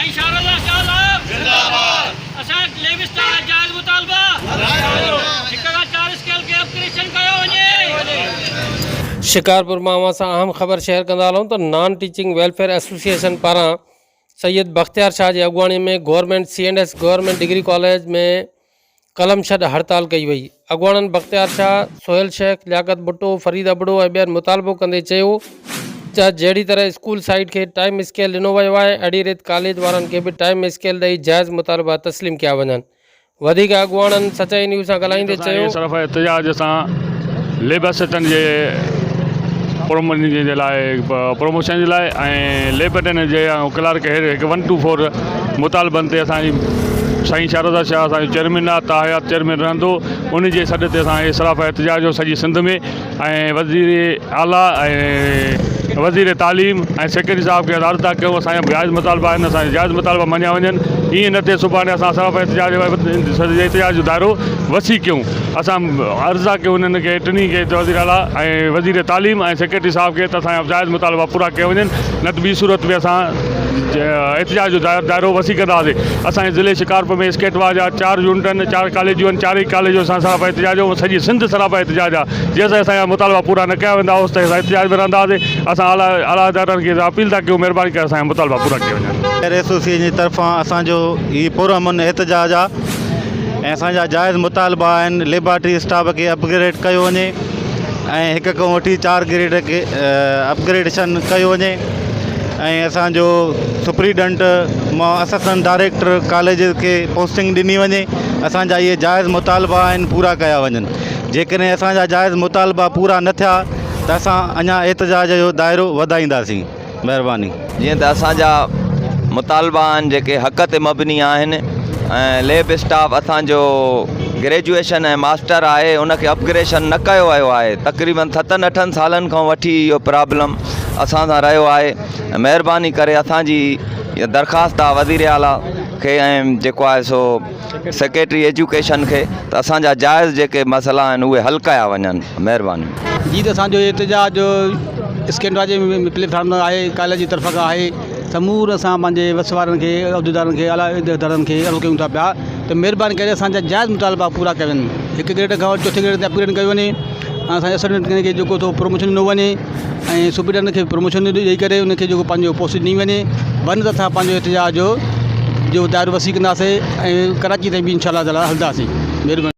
سائين شاھ رضا شاھ صاحب زنده باد اسان ليب اسٽاف جا جائز مطالبا هڪ کان چار اسڪيل کي اپگريشن ڪيو وڃي. شڪارپور مان اوهان سان اهم خبر شيئر ڪندا هلون ته نان ٽيچنگ ويلفيئر ايسوسيئيشن پاران سيد بختيار شاهه جي اڳواڻي ۾ government C and S government degree college ۾ قلم ڇڏ هڙتال ڪئي وئي اڳواڻن بختيار شاهه، سهيل شيخ، لياقت ڀٽو، فريد ابڙو ۽ ٻين مطالبو ڪندي چيو ته جهڙي طرح اسڪول سائيڊ کي ٽائيم اسڪيل ڏنو ويو آهي اهڙي ريت ڪاليج وارن کي به ٽائيم اسڪيل ڏئي جائز مطالبا تسليم ڪيا وڃن وڌيڪ اڳواڻن سچائي نيوز سان ڳالهائيندي چيو. صرف احتجاج سان ليب اسسٽنٽ جي پروموشن جي لاء پروموشن جي لاء ۽ ليب اٽينڊنٽ جي ڪلارڪ هيڊ هڪ ون ٽو فور مطالبن تي اسان جي سائين شهرزاد شاهه اسان جو چيئرمين آهي تاحيات چيئرمين رهندو ان جي سڏ تي اسان هي صرف احتجاج جو سڄي سنڌ ۾ ۽ وزير اعليٰ ۽ وزير تعليم ۽ سيڪريٽري صاحب کي عرض ٿا ڪيون اسان جا جائز مطالبا آهن اسان جا جائز مطالبا مڃيا وڃن ائين نه ٿئي سڀاڻي اسان صرف احتجاج احتجاج جو دائرو وسيع ڪيون اسان عرض ٿا ڪيون انهن کي ٽنهي کي وزير اعليٰ ۽ وزير تعليم ۽ سيڪريٽري صاحب کي ته اسان جا جائز مطالبا پورا ڪيا وڃن نه ته ٻي صورت ۾ اسان احتجاج جو دائرو وسيع ڪنداسين. اسان جي ضلعي شڪارپور ۾ اسڪيٽوا جا چار يونٽ آهن، چار ڪاليجون آهن، چارئي ڪاليجون اسان سراپا احتجاج آهيون، سڄي سنڌ سراپا احتجاج آهي، جيستائين اسان جا مطالبا پورا نه ڪيا ويندا اوستائين اسان احتجاج ۾ رهنداسين، اسان اعليٰ اعليٰ ادارن کي اپيل ٿا ڪيون مهرباني ڪري اسان جا مطالبا پورا ڪيا وڃن. ويلفيئر ايسوسيئيشن جي طرفان اسان جو هي پرامن احتجاج آهي ۽ اسان جا جائز مطالبا آهن ليبارٽري اسٽاف کي اپگريڊ ڪيو وڃي ۽ هڪ کان وٺي چار گريڊ کي اپگريڊيشن ڪيو وڃي ۽ اسان جو سپريڊنٽ مان اسسٽنٽ ڊائريڪٽر ڪاليجز کي پوسٽنگ ڏني وڃي اسان جا اهي جائز مطالبا آهن پورا ڪيا وڃن جيڪڏهن اسان جا جائز مطالبا پورا نه ٿيا ته اسان اڃا احتجاج جو دائرو وڌائينداسين مهرباني. جيئن ته اسان جا مطالبا آهن جيڪي حق تي مبني آهن ۽ ليب اسٽاف اسان جو گريجوئيشن ۽ ماسٽر آهي ان کي اپگريشن نه ڪيو ويو آهي تقريبن ستن اٺن سالن کان وٺي اهو پرابلم اسان سان رهيو آهي مهرباني ڪري اسان جي درخواست آهي وزير اعليٰ کي ۽ جيڪو آهي سو سيڪريٽري ايجوڪيشن کي ته اسان جا جائز جيڪي مسئلا آهن اهي حل ڪيا وڃن مهرباني. جي ته اسان جو احتجاج اسڪينڊرا جي پليٽ فارم تان آهي ڪاليج جي طرف کان آهي سمور اسان پنهنجي وس وارن کي عهديدارن کي اعليٰ عهديدارن کي عرض ڪيون ٿا پيا ته مهرباني ڪري اسان جا جائز مطالبا پورا ڪيا وڃن هڪ گريڊ کان وٺي چوٿين گريڊ تائين اپگريڊ ڪيو وڃي ۽ اسان جي اسسٽنٽ کي جيڪو ٿو پروموشن ڏنو وڃي ۽ سپريڊنٽ کي پروموشن ڏئي ڪري ان کي جيڪو پنهنجو پوسٽ ڏني وڃي ورنه ته اسان پنهنجو احتجاج جو دائرو وسيع ڪنداسين ۽ ڪراچي تائين به انشاء الله تعالٰي هلنداسين مهرباني.